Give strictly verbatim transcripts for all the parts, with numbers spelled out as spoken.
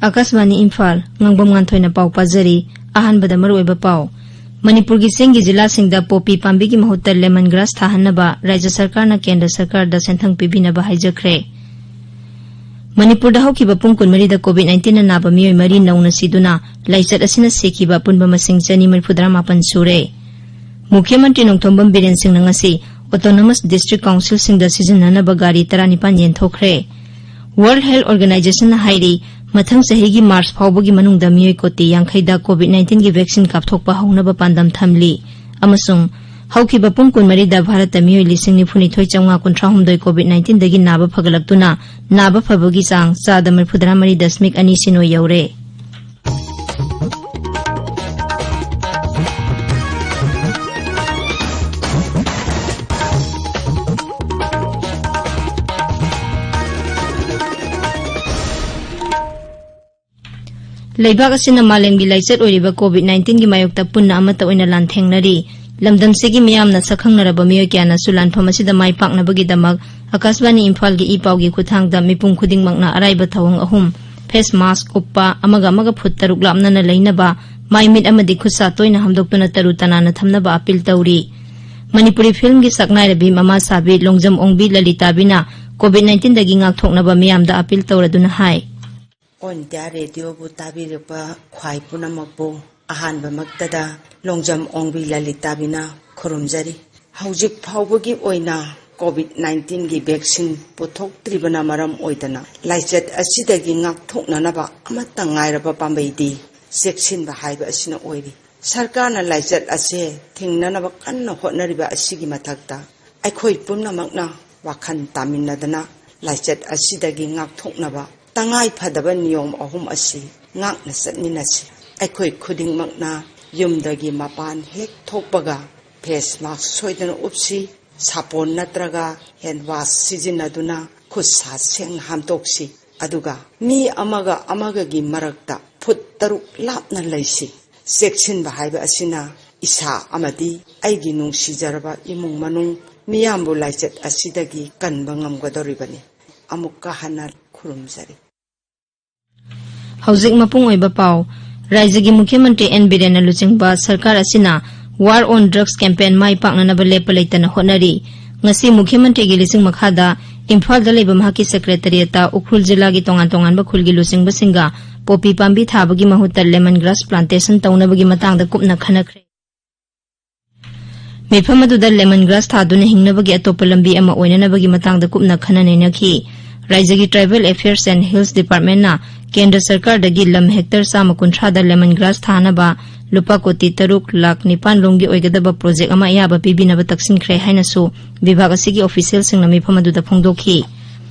ꯑꯥꯀꯥꯁꯕꯥꯅꯤ ꯏꯝꯐꯥꯜ, ꯉꯥꯡꯕꯝ ꯉꯥꯟꯊꯣꯏꯅ ꯄꯥꯎ ꯄꯥꯖꯔꯤ꯫ ꯑꯍꯥꯟꯕꯗ ꯃꯔꯨꯑꯣꯏꯕ ꯄꯥꯎ꯫ ꯃꯅꯤꯄꯨꯔꯒꯤ ꯆꯤꯡꯒꯤ ꯖꯤꯂꯥꯁꯤꯡꯗ ꯄꯣꯄꯤ ꯄꯥꯝꯕꯤꯒꯤ ꯃꯍꯨꯠꯇ lemon grass ꯊꯥꯍꯟꯅꯕ ꯔꯥꯖ꯭ꯌ ꯁꯔꯀꯥꯔꯅ ꯀꯦꯟꯗ꯭ꯔ ꯁꯔꯀꯥꯔꯗ ꯁꯦꯟꯊꯪ ꯄꯤꯕꯤꯅꯕ ꯍꯥꯏꯖꯈ꯭ꯔꯦ꯫ ꯃꯅꯤꯄꯨꯔꯗ ꯍꯧꯈꯤꯕ ꯄꯨꯡ ꯀꯨꯟꯃꯔꯤꯗ COVID nineteenꯅ ꯅꯥꯕ ꯃꯤꯑꯣꯏ ꯃꯔꯤ ꯅꯧꯅ ꯁꯤꯗꯨꯅ ꯂꯥꯏꯆꯠ ꯑꯁꯤꯅ ꯁꯤꯈꯤꯕ ꯑꯄꯨꯟꯕ ꯃꯁꯤꯡ ꯆꯅꯤ ꯃꯔꯤꯐꯨꯇꯔꯥ ꯃꯥꯄꯟ ꯁꯨꯔꯦ꯫ ꯃꯨꯈ꯭ꯌ ꯃꯟꯇ꯭ꯔꯤ ꯅꯣꯡꯊꯣꯝꯕꯝ ꯕꯤꯔꯦꯟ ꯁꯤꯡꯅ ꯉꯁꯤ autonomous district councilꯁꯤꯡꯗ ꯁꯤꯖꯤꯟꯅꯅꯕ ꯒꯥꯔꯤ ꯇꯔꯥꯅꯤꯄꯥꯟ ꯌꯦꯟꯊꯣꯛꯈ꯭ꯔꯦ꯫ World Health Organizationꯅ ꯍꯥꯏꯔꯤ, ꯃꯊꯪ ꯆꯍꯤꯒꯤ ꯃꯥꯔꯆ ꯐꯥꯎꯕꯒꯤ ꯃꯅꯨꯡꯗ ꯃꯤꯑꯣꯏ ꯀꯣꯇꯤ ꯌꯥꯡꯈꯩꯗ COVID nineteenꯒꯤ vaccine ꯀꯥꯞꯊꯣꯛꯄ ꯍꯧꯅꯕ ꯄꯥꯟꯗꯝ ꯊꯝꯂꯤ꯫ ꯑꯃꯁꯨꯡ ꯍꯧꯈꯤꯕ ꯄꯨꯡ ꯀꯨꯟꯃꯔꯤꯗ ꯚꯥꯔꯠꯇ ꯃꯤꯑꯣꯏ ꯂꯤꯁꯤꯡ ꯅꯤꯐꯨꯅꯤꯊꯣꯏ ꯆꯥꯝꯃꯉꯥ ꯀꯨꯟꯊ꯭ꯔꯥꯍꯨꯝꯗꯣꯏ COVID nineteenꯗꯒꯤ ꯅꯥꯕ ꯐꯒꯠꯂꯛꯇꯨꯅ ꯅꯥꯕ ꯐꯕꯒꯤ ꯆꯥꯡ ꯆꯥꯗ ꯃꯔꯤꯐꯨꯇꯔꯥ ꯃꯔꯤ ꯗꯁꯃꯤꯛ ꯑꯅꯤ ꯁꯤꯅꯣ ꯌꯧꯔꯦ꯫ ꯂꯩꯕꯥꯛ ꯑꯁꯤꯅ ꯃꯥꯂꯦꯝꯒꯤ ꯂꯥꯏꯆꯠ ꯑꯣꯏꯔꯤꯕ COVID nineteenꯒꯤ ꯃꯥꯌꯣꯛꯇ ꯄꯨꯟꯅ ꯑꯃꯠꯇ ꯑꯣꯏꯅ ꯂꯥꯟꯊꯦꯡꯅꯔꯤ꯫ ꯂꯝꯗꯝꯁꯤꯒꯤ ꯃꯤꯌꯥꯝꯅ ꯁꯛꯈꯪꯅꯔꯕ ꯃꯤꯑꯣꯏ ꯀꯌꯥꯅꯁꯨ ꯂꯥꯟꯐꯝ ꯑꯁꯤꯗ ꯃꯥꯏ ꯄꯥꯛꯅꯕꯒꯤꯗꯃꯛ ꯑꯥꯀꯥꯁꯕꯥꯅꯤ ꯏꯝꯐꯥꯜꯒꯤ ꯏ ꯄꯥꯎꯒꯤ ꯈꯨꯠꯊꯥꯡꯗ ꯃꯤꯄꯨꯝ ꯈꯨꯗꯤꯡꯃꯛꯅ ꯑꯔꯥꯏꯕ ꯊꯧꯑꯣꯡ ꯑꯍꯨꯝ, face mask ꯎꯞꯄ, ꯑꯃꯒ ꯑꯃꯒ ꯐꯨꯠ ꯇꯔꯨꯛ ꯂꯥꯞꯅꯅ ꯂꯩꯅꯕ, ꯃꯥꯏ ꯃꯤꯠ ꯑꯃꯗꯤ ꯈꯨꯠ ꯁꯥ ꯇꯣꯏꯅ ꯍꯥꯝꯗꯣꯛꯇꯨꯅ ꯇꯔꯨ ꯇꯅꯥꯟꯅ ꯊꯝꯅꯕ ꯑꯥꯄꯤꯜ ꯇꯧꯔꯤ꯫ ꯃꯅꯤꯄꯨꯔꯤ ꯐꯤꯜꯝꯒꯤ ꯁꯛꯅꯥꯏꯔꯕꯤ ꯃꯃꯥ ꯁꯥꯕꯤ ꯂꯣꯡꯖꯝ ꯑꯣꯡꯕꯤ ꯂꯂꯤꯇꯥꯕꯤꯅ COVID nineteenꯗꯒꯤ ꯉꯥꯛꯊꯣꯛꯅꯕ ꯃꯤꯌꯥꯝꯗ ꯑꯥꯄꯤꯜ ꯇꯧꯔꯗꯨꯅ ꯍꯥꯏ꯫ All India Radioꯕꯨ ꯇꯥꯕꯤꯔꯛꯄ ꯈ꯭ꯋꯥꯏ ꯄꯨꯝꯅꯃꯛꯄꯨ ꯑꯍꯥꯟꯕꯃꯛꯇꯗ ꯂꯣꯡꯖꯝ ꯑꯣꯡꯕꯤ ꯂꯂꯤꯇꯥꯕꯤꯅ ꯈꯨꯔꯨꯝꯖꯔꯤ꯫ ꯍꯧꯖꯤꯛ ꯐꯥꯎꯕꯒꯤ ꯑꯣꯏꯅ COVID nineteenꯒꯤ vaccine ꯄꯨꯊꯣꯛꯇ꯭ꯔꯤꯕꯅ ꯃꯔꯝ ꯑꯣꯏꯗꯅ ꯂꯥꯏꯆꯠ ꯑꯁꯤꯗꯒꯤ ꯉꯥꯛꯊꯣꯛꯅꯅꯕ ꯑꯃꯠꯇ ꯉꯥꯏꯔꯕ ꯄꯥꯝꯕꯩꯗꯤ ꯆꯦꯛꯁꯤꯟꯕ ꯍꯥꯏꯕ ꯑꯁꯤꯅ ꯑꯣꯏꯔꯤ꯫ ꯁꯔꯀꯥꯔꯅ ꯂꯥꯏꯆꯠ ꯑꯁꯦ ꯊꯤꯡꯅꯅꯕ ꯀꯟꯅ ꯍꯣꯠꯅꯔꯤꯕ ꯑꯁꯤꯒꯤ ꯃꯊꯛꯇ ꯑꯩꯈꯣꯏ ꯄꯨꯝꯅꯃꯛꯅ ꯋꯥꯈꯜ ꯇꯥꯃꯤꯟꯅꯗꯅ ꯂꯥꯏꯆꯠ ꯑꯁꯤꯗꯒꯤ ꯉꯥꯛꯊꯣꯛꯅꯕ ꯇꯉꯥꯏ ꯐꯗꯕ ꯅꯤꯌꯣꯝ ꯑꯍꯨꯝ ꯑꯁꯤ ꯉꯥꯛꯅ ꯆꯠꯃꯤꯟꯅꯁꯤ꯫ ꯑꯩꯈꯣꯏ ꯈꯨꯗꯤꯡꯃꯛꯅ ꯌꯨꯝꯗꯒꯤ ꯃꯄꯥꯟ ꯍꯦꯛ ꯊꯣꯛꯄꯒ face mask ꯁꯣꯏꯗꯅ ꯎꯞꯁꯤ, ꯁꯥꯄꯣꯟ ꯅꯠꯇ꯭ꯔꯒ hand wash ꯁꯤꯖꯤꯟꯅꯗꯨꯅ ꯈꯨꯠ ꯁꯥ ꯁꯦꯡꯅ ꯍꯥꯝꯗꯣꯛꯁꯤ꯫ ꯑꯗꯨꯒ ꯃꯤ ꯑꯃꯒ ꯑꯃꯒꯒꯤ ꯃꯔꯛꯇ ꯐꯨꯠ ꯇꯔꯨꯛ ꯂꯥꯞꯅ ꯂꯩꯁꯤ꯫ ꯆꯦꯛꯁꯤꯟꯕ ꯍꯥꯏꯕ ꯑꯁꯤꯅ ꯏꯁꯥ ꯑꯃꯗꯤ ꯑꯩꯒꯤ ꯅꯨꯡꯁꯤꯖꯔꯕ ꯏꯃꯨꯡ ꯃꯅꯨꯡ ꯃꯤꯌꯥꯝꯕꯨ ꯂꯥꯏꯆꯠ ꯑꯁꯤꯗꯒꯤ ꯀꯟꯕ ꯉꯝꯒꯗꯧꯔꯤꯕꯅꯤ꯫ ꯑꯃꯨꯛꯀ ꯍꯟꯅ ꯈꯨꯔꯨꯝꯖꯔꯤ꯫ ꯍꯧꯖꯤꯛ ꯃꯄꯨꯡ ꯑꯣꯏꯕ ꯄꯥꯎ꯫ ꯔꯥꯖ꯭ꯌꯒꯤ ꯃꯨꯈ꯭ꯌ ꯃꯟꯇ꯭ꯔꯤ ꯑꯦꯟ ꯕꯤꯔꯦꯟꯅ ꯂꯨꯆꯤꯡꯕ ꯁꯔꯀꯥꯔ ꯑꯁꯤꯅ War on Drugs campaign ꯃꯥꯏ ꯄꯥꯛꯅꯅꯕ ꯂꯦꯞꯄ ꯂꯩꯇꯅ ꯍꯣꯠꯅꯔꯤ꯫ ꯉꯁꯤ ꯃꯨꯈ꯭ꯌ ꯃꯟꯇ꯭ꯔꯤꯒꯤ ꯂꯤꯁꯤꯡ ꯃꯈꯥꯗ ꯏꯝꯐꯥꯜꯗ ꯂꯩꯕ ꯃꯍꯥꯛꯀꯤ ꯁꯦꯀ꯭ꯔꯦꯇꯔꯤꯌꯦꯠꯇ ꯎꯈ꯭ꯔꯨꯜ ꯖꯤꯂꯥꯒꯤ ꯇꯣꯉꯥꯟ ꯇꯣꯉꯥꯟꯕ ꯈꯨꯜꯒꯤ ꯂꯨꯆꯤꯡꯕꯁꯤꯡꯒ ꯄꯣꯄꯤ ꯄꯥꯝꯕꯤ ꯊꯥꯕꯒꯤ ꯃꯍꯨꯠꯇ lemon grass plantation ꯇꯧꯅꯕꯒꯤ ꯃꯇꯥꯡꯗ ꯀꯨꯞꯅ ꯈꯟꯅꯈ꯭ꯔꯦ꯫ ꯃꯤꯐꯝ ꯑꯗꯨꯗ lemon grass ꯊꯥꯗꯨꯅ ꯍꯤꯡꯅꯕꯒꯤ ꯑꯇꯣꯞꯄ ꯂꯝꯕꯤ ꯑꯃ ꯑꯣꯏꯅꯅꯕꯒꯤ ꯃꯇꯥꯡꯗ ꯀꯨꯞꯅ ꯈꯟꯅ ꯅꯩꯅꯈꯤ꯫ ꯔꯥꯖ꯭ꯌꯒꯤ Tribal Affairs and Hills Departmentꯅ ꯀꯦꯟꯗ꯭ꯔ ꯁꯔꯀꯥꯔꯗꯒꯤ ꯂꯝ ꯍꯦꯛꯇꯔ ꯆꯥꯝꯃ ꯀꯨꯟꯊ꯭ꯔꯥꯗ lemon grass ꯊꯥꯅꯕ ꯂꯨꯄꯥ ꯀꯣꯇꯤ ꯇꯔꯨꯛ ꯂꯥꯈ ꯅꯤꯄꯥꯟ ꯂꯣꯝꯒꯤ ꯑꯣꯏꯒꯗꯕ ꯄ꯭ꯔꯣꯖꯦꯛ ꯑꯃ ꯑꯌꯥꯕ ꯄꯤꯕꯤꯅꯕ ꯇꯛꯁꯤꯟꯈ꯭ꯔꯦ ꯍꯥꯏꯅꯁꯨ ꯕꯤꯚꯥꯒ ꯑꯁꯤꯒꯤ ꯑꯣꯐꯤꯁꯤꯌꯦꯜꯁꯤꯡꯅ ꯃꯤꯐꯝ ꯑꯗꯨꯗ ꯐꯣꯡꯗꯣꯛꯈꯤ꯫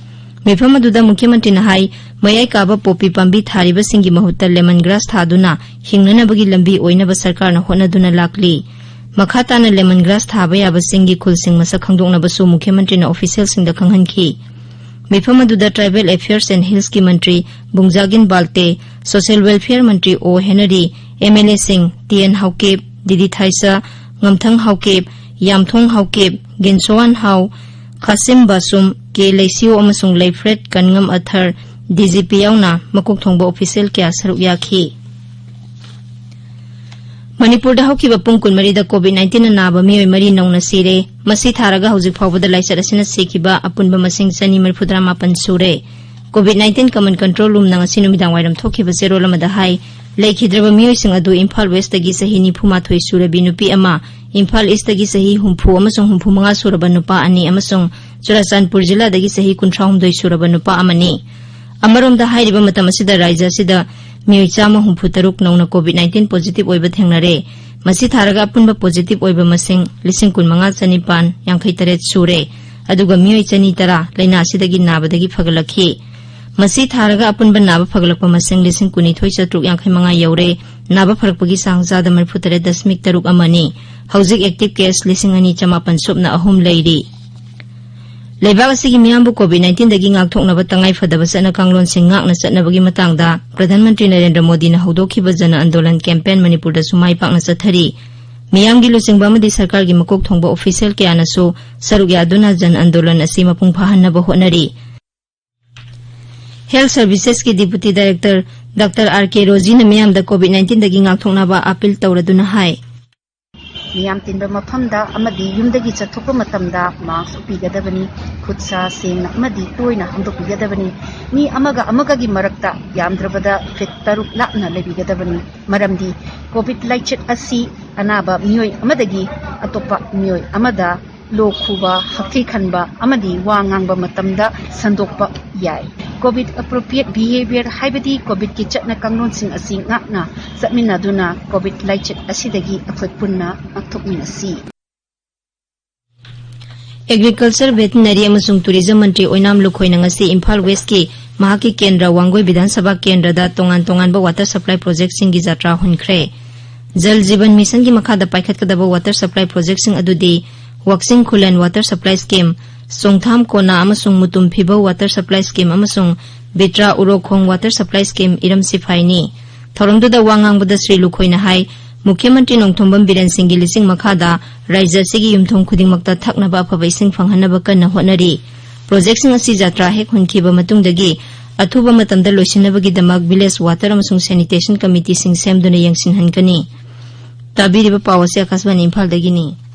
ꯃꯤꯐꯝ ꯑꯗꯨꯗ ꯃꯨꯈ꯭ꯌ ꯃꯟꯇ꯭ꯔꯤꯅ ꯍꯥꯏ, ꯃꯌꯥꯏ ꯀꯥꯕ ꯄꯣꯄꯤ ꯄꯥꯝꯕꯤ ꯊꯥꯔꯤꯕꯁꯤꯡꯒꯤ ꯃꯍꯨꯠꯇ lemon grass ꯊꯥꯗꯨꯅ ꯍꯤꯡꯅꯅꯕꯒꯤ ꯂꯝꯕꯤ ꯑꯣꯏꯅꯕ ꯁꯔꯀꯥꯔꯅ ꯍꯣꯠꯅꯗꯨꯅ ꯂꯥꯛꯂꯤ꯫ ꯃꯈꯥ ꯇꯥꯅ lemon grass ꯊꯥꯕ ꯌꯥꯕꯁꯤꯡꯒꯤ ꯈꯨꯜꯁꯤꯡ ꯃꯁꯛ ꯈꯪꯗꯣꯛꯅꯕꯁꯨ ꯃꯨꯈ꯭ꯌ ꯃꯟꯇ꯭ꯔꯤꯅ ꯑꯣꯐꯤꯁꯤꯌꯦꯜꯁꯤꯡꯗ ꯈꯪꯍꯟꯈꯤ꯫ ꯃꯤꯐꯝ ꯑꯗꯨꯗ Tribal Affairs and Hillsꯀꯤ Mantri ꯕꯨꯡꯖꯥꯒꯤꯟ Valte, Social Welfare ꯃꯟꯇ꯭ꯔꯤ ꯑꯣ Henry, MLAꯁꯤꯡ T and Haokip, ꯗꯤꯗꯤ ꯊꯥꯏꯁ, ꯉꯝꯊꯪ Haokip, ꯌꯥꯝꯊꯣꯡ Haokip, ꯒꯤꯟꯁꯣꯋꯥꯟ ꯍꯥꯎ, ꯈꯥꯁꯤꯝ ꯕꯥꯁꯨꯝ, ꯀꯦ ꯂꯩꯁꯤꯌꯣ ꯑꯃꯁꯨꯡ ꯂꯩꯐ꯭ꯔꯦꯠ ꯀꯟꯉꯝ ꯑꯊꯔ, ꯗꯤꯖꯤꯄꯤ ꯌꯥꯎꯅ ꯃꯀꯣꯛ ꯊꯣꯡꯕ ꯑꯣꯐꯤꯁꯤꯌꯦꯜ ꯀꯌꯥ ꯁꯔꯨꯛ ꯌꯥꯈꯤ꯫ ꯃꯅꯤꯄꯨꯔꯗ ꯍꯧꯈꯤꯕ ꯄꯨꯡ ꯀꯨꯟꯃꯔꯤꯗ COVID nineteenꯅ ꯅꯥꯕ ꯃꯤꯑꯣꯏ ꯃꯔꯤ ꯅꯧꯅ ꯁꯤꯔꯦ꯫ ꯃꯁꯤ ꯊꯥꯔꯒ ꯍꯧꯖꯤꯛ ꯐꯥꯎꯕꯗ ꯂꯥꯏꯆꯠ ꯑꯁꯤꯅ ꯁꯤꯈꯤꯕ ꯑꯄꯨꯟꯕ ꯃꯁꯤꯡ ꯆꯅꯤ ꯃꯔꯤꯐꯨꯇꯔꯥ ꯃꯥꯄꯟ ꯁꯨꯔꯦ꯫ COVID nineteen Common Control Roomꯅ ꯉꯁꯤ ꯅꯨꯃꯤꯗꯥꯡ ꯋꯥꯏꯔꯝ ꯊꯣꯛꯈꯤꯕ ꯆꯦꯔꯣꯜ ꯑꯃꯗ ꯍꯥꯏ, ꯂꯩꯈꯤꯗ꯭ꯔꯕ ꯃꯤꯑꯣꯏꯁꯤꯡ ꯑꯗꯨ ꯏꯝꯐꯥꯜ Westꯇꯒꯤ ꯆꯍꯤ ꯅꯤꯐꯨ ꯃꯥꯊꯣꯏ ꯁꯨꯔꯕꯤ ꯅꯨꯄꯤ ꯑꯃ, ꯏꯝꯐꯥꯜ Eastꯇꯒꯤ ꯆꯍꯤ ꯍꯨꯝꯐꯨ ꯑꯃꯁꯨꯡ ꯍꯨꯝꯐꯨ ꯃꯉꯥ ꯁꯨꯔꯕ ꯅꯨꯄꯥ ꯑꯅꯤ ꯑꯃꯁꯨꯡ ꯆꯨꯔꯥꯆꯥꯟꯄꯨꯔ ꯖꯤꯂꯥꯗꯒꯤ ꯆꯍꯤ ꯀꯨꯟꯊ꯭ꯔꯥꯍꯨꯝꯗꯣꯏ ꯁꯨꯔꯕ ꯅꯨꯄꯥ ꯑꯃꯅꯤ꯫ ꯑꯃꯔꯣꯝꯗ ꯍꯥꯏꯔꯤꯕ ꯃꯇꯝ ꯑꯁꯤꯗ ꯔꯥꯖ꯭ꯌ ꯑꯁꯤꯗ ꯃꯤꯑꯣꯏ ꯆꯥꯝꯃ ꯍꯨꯝꯐꯨ ꯇꯔꯨꯛ ꯅꯧꯅ COVID nineteen positive ꯑꯣꯏꯕ ꯊꯦꯡꯅꯔꯦ꯫ ꯃꯁꯤ ꯊꯥꯔꯒ ꯑꯄꯨꯟꯕ positive ꯑꯣꯏꯕ ꯃꯁꯤꯡ ꯂꯤꯁꯤꯡ ꯀꯨꯟꯃꯉꯥ ꯆꯅꯤꯄꯥꯟ ꯌꯥꯡꯈꯩ ꯇꯔꯦꯠ ꯁꯨꯔꯦ꯫ ꯑꯗꯨꯒ ꯃꯤꯑꯣꯏ ꯆꯅꯤ ꯇꯔꯥ ꯂꯥꯏꯅꯥ ꯑꯁꯤꯗꯒꯤ ꯅꯥꯕꯗꯒꯤ ꯐꯒꯠꯂꯛꯈꯤ꯫ ꯃꯁꯤ ꯊꯥꯔꯒ ꯑꯄꯨꯟꯕ ꯅꯥꯕ ꯐꯒꯠꯂꯛꯄ ꯃꯁꯤꯡ ꯂꯤꯁꯤꯡ ꯀꯨꯟꯅꯤꯊꯣꯏ ꯆꯥꯇ꯭ꯔꯨꯛ ꯌꯥꯡꯈꯩ ꯃꯉꯥ ꯌꯧꯔꯦ꯫ ꯅꯥꯕ ꯐꯔꯛꯄꯒꯤ ꯆꯥꯡ ꯆꯥꯗ ꯃꯔꯤꯐꯨ ꯇꯔꯦꯠ ꯗꯁꯃꯤꯛ ꯇꯔꯨꯛ ꯑꯃꯅꯤ꯫ ꯍꯧꯖꯤꯛ active case ꯂꯤꯁꯤꯡ ꯑꯅꯤ ꯆꯃꯥꯄꯟ ꯁꯨꯞꯅ ꯑꯍꯨꯝ ꯂꯩꯔꯤ꯫ ꯂꯩꯕꯥꯛ ꯑꯁꯤꯒꯤ ꯃꯤꯌꯥꯝꯕꯨ COVID nineteenꯗꯒꯤ ꯉꯥꯛꯊꯣꯛꯅꯕ ꯇꯉꯥꯏ ꯐꯗꯕ ꯆꯠꯅ ꯀꯥꯡꯂꯣꯟꯁꯤꯡ ꯉꯥꯛꯅ ꯆꯠꯅꯕꯒꯤ ꯃꯇꯥꯡꯗ ꯄ꯭ꯔꯙꯥꯟ ꯃꯟꯇ꯭ꯔꯤ ꯅꯔꯦꯟꯗ꯭ꯔ ꯃꯣꯗꯤꯅ ꯍꯧꯗꯣꯛꯈꯤꯕ ꯖꯅ ꯑꯟꯗꯣꯂꯟ campaign ꯃꯅꯤꯄꯨꯔꯗꯁꯨ ꯃꯥꯏ ꯄꯥꯛꯅ ꯆꯠꯊꯔꯤ꯫ ꯃꯤꯌꯥꯝꯒꯤ ꯂꯨꯆꯤꯡꯕ ꯑꯃꯗꯤ ꯁꯔꯀꯥꯔꯒꯤ ꯃꯀꯣꯛ ꯊꯣꯡꯕ ꯑꯣꯐꯤꯁꯤꯌꯦꯜ ꯀꯌꯥꯅꯁꯨ ꯁꯔꯨꯛ ꯌꯥꯗꯨꯅ ꯖꯟ ꯑꯟꯗꯣꯂꯟ ꯑꯁꯤ ꯃꯄꯨꯡ ꯐꯥꯍꯟꯅꯕ ꯍꯣꯠꯅꯔꯤ꯫ Health Servicesꯀꯤ Deputy Director doctor R K ꯔꯣꯖꯤꯅ ꯃꯤꯌꯥꯝꯗ ꯀꯣꯚꯤꯗ ꯅꯥꯏꯟꯇꯤꯟꯗꯒꯤ ꯉꯥꯛꯊꯣꯛꯅꯕ ꯑꯥꯄꯤꯜ ꯇꯧꯔꯗꯨꯅ ꯍꯥꯏ꯫ ꯃꯤꯌꯥꯝ ꯇꯤꯟꯕ ꯃꯐꯝꯗ ꯑꯃꯗꯤ ꯌꯨꯝꯗꯒꯤ ꯆꯠꯊꯣꯛꯄ ꯃꯇꯝꯗ ꯃꯥꯁ꯭ꯛ ꯎꯞꯄꯤꯒꯗꯕꯅꯤ꯫ ꯈꯨꯠ ꯁꯥ ꯁꯦꯡꯅ ꯑꯃꯗꯤ ꯇꯣꯏꯅ ꯍꯥꯝꯗꯣꯛꯄꯤꯒꯗꯕꯅꯤ꯫ ꯃꯤ ꯑꯃꯒ ꯑꯃꯒꯒꯤ ꯃꯔꯛꯇ ꯌꯥꯝꯗ꯭ꯔꯕꯗ ꯐꯤꯠ ꯇꯔꯨꯛ ꯂꯥꯞꯅ ꯂꯩꯕꯤꯒꯗꯕꯅꯤ꯫ ꯃꯔꯝꯗꯤ ꯀꯣꯚꯤꯗ ꯂꯥꯏꯆꯠ ꯑꯁꯤ ꯑꯅꯥꯕ ꯃꯤꯑꯣꯏ ꯑꯃꯗꯒꯤ ꯑꯇꯣꯞꯄ ꯃꯤꯑꯣꯏ ꯑꯃꯗ ꯂꯣꯛ ꯈꯨꯕ, ꯍꯛꯊꯤ ꯈꯟꯕ ꯑꯃꯗꯤ ꯋꯥ ꯉꯥꯡꯕ ꯃꯇꯝꯗ ꯁꯟꯗꯣꯛꯄ ꯌꯥꯏ꯫ ꯀꯣꯚꯤꯗ ꯑꯦꯄ꯭ꯔꯣꯄ꯭ꯔꯤꯌꯦꯠ ꯕꯤꯍꯦꯕꯤꯌꯔ ꯍꯥꯏꯕꯗꯤ ꯀꯣꯚꯤꯗꯀꯤ ꯆꯠꯅ ꯀꯥꯡꯂꯣꯟꯁꯤꯡ ꯑꯁꯤ ꯉꯥꯛꯅ ꯆꯠꯃꯤꯟꯅꯗꯨꯅ ꯀꯣꯚꯤꯗ ꯂꯥꯏꯆꯠ ꯑꯁꯤꯗꯒꯤ ꯑꯩꯈꯣꯏ ꯄꯨꯟꯅ ꯉꯥꯛꯊꯣꯛꯃꯤꯟꯅꯁꯤ꯫ ꯑꯦꯒ꯭ꯔꯤꯀꯜꯆꯔ, ꯚꯦꯇꯤꯅꯔꯤ ꯑꯃꯁꯨꯡ ꯇꯨꯔꯤꯖꯝ ꯃꯟꯇ꯭ꯔꯤ ꯑꯣꯏꯅꯥꯝ ꯂꯨꯈꯣꯏꯅ ꯉꯁꯤ ꯏꯝꯐꯥꯜ ꯋꯦꯁꯀꯤ ꯃꯍꯥꯛꯀꯤ ꯀꯦꯟꯗ꯭ꯔ ꯋꯥꯡꯒꯣꯏ ꯕꯤꯙꯥꯟ ꯁꯚꯥ ꯀꯦꯟꯗ꯭ꯔꯗ ꯇꯣꯉꯥꯟ ꯇꯣꯉꯥꯟꯕ ꯋꯥꯇꯔ ꯁꯄ꯭ꯂꯥꯏ ꯄ꯭ꯔꯣꯖꯦꯛꯁꯤꯡꯒꯤ ꯖꯥꯇ꯭ꯔꯥ ꯍꯨꯟꯈ꯭ꯔꯦ꯫ ꯖꯜ ꯖꯤꯕꯟ ꯃꯤꯁꯟꯒꯤ ꯃꯈꯥꯗ ꯄꯥꯏꯈꯠꯀꯗꯕ ꯋꯥꯇꯔ ꯁꯄ꯭ꯂꯥꯏ ꯄ꯭ꯔꯣꯖꯦꯛꯁꯤꯡ ꯑꯗꯨꯗꯤ ꯋꯥꯛꯆꯤꯡ ꯈꯨꯂꯦꯟ ꯋꯥꯇꯔ ꯁꯄ꯭ꯂꯥꯏ ꯁ꯭ꯀꯤꯝ, ꯆꯣꯡꯊꯥꯝ ꯀꯣꯅꯥ ꯑꯃꯁꯨꯡ ꯃꯨꯇꯨꯝ ꯐꯤꯕꯧ ꯋꯥꯇꯔ ꯁꯄ꯭ꯂꯥꯏ ꯁ꯭ꯀꯤꯝ ꯑꯃꯁꯨꯡ ꯕꯤꯇ꯭ꯔꯥ ꯎꯔꯣꯈꯣꯡ ꯋꯥꯇꯔ ꯁꯄ꯭ꯂꯥꯏ ꯁ꯭ꯀꯤꯝ ꯏꯔꯝ ꯁꯤꯐꯥꯏꯅꯤ꯫ ꯊꯧꯔꯝꯗꯨꯗ ꯋꯥ ꯉꯥꯡꯕꯗ ꯁ꯭ꯔꯤ ꯂꯨꯈꯣꯏꯅ ꯍꯥꯏ, ꯃꯨꯈ꯭ꯌ ꯃꯟꯇ꯭ꯔꯤ ꯅꯣꯡꯊꯣꯝꯕꯝ ꯕꯤꯔꯦꯟ ꯁꯤꯡꯒꯤ ꯂꯤꯆꯤꯡ ꯃꯈꯥꯗ ꯔꯥꯖ꯭ꯌ ꯑꯁꯤꯒꯤ ꯌꯨꯝꯊꯣꯡ ꯈꯨꯗꯤꯡꯃꯛꯇ ꯊꯛꯅꯕ ꯑꯐꯕ ꯏꯁꯤꯡ ꯐꯪꯍꯟꯅꯕ ꯀꯟꯅ ꯍꯣꯠꯅꯔꯤ꯫ ꯄ꯭ꯔꯣꯖꯦꯛꯁꯤꯡ ꯑꯁꯤ ꯖꯥꯇ꯭ꯔꯥ ꯍꯦꯛ ꯍꯨꯟꯈꯤꯕ ꯃꯇꯨꯡꯗꯒꯤ ꯑꯊꯨꯕ ꯃꯇꯝꯗ ꯂꯣꯏꯁꯤꯟꯅꯕꯒꯤꯗꯃꯛ ꯚꯤꯂꯦꯖ ꯋꯥꯇꯔ ꯑꯃꯁꯨꯡ ꯁꯦꯅꯤꯇꯦꯁꯟ ꯀꯃꯤꯇꯤꯁꯤꯡ ꯁꯦꯝꯗꯨꯅ ꯌꯦꯡꯁꯤꯟꯍꯟꯒꯅꯤ꯫ ꯇꯥꯕꯤꯔꯤꯕ ꯄꯥꯎ ꯑꯁꯤ ꯑꯀꯥꯁꯕꯥꯅꯤ ꯏꯝꯐꯥꯜꯗꯒꯤꯅꯤ꯫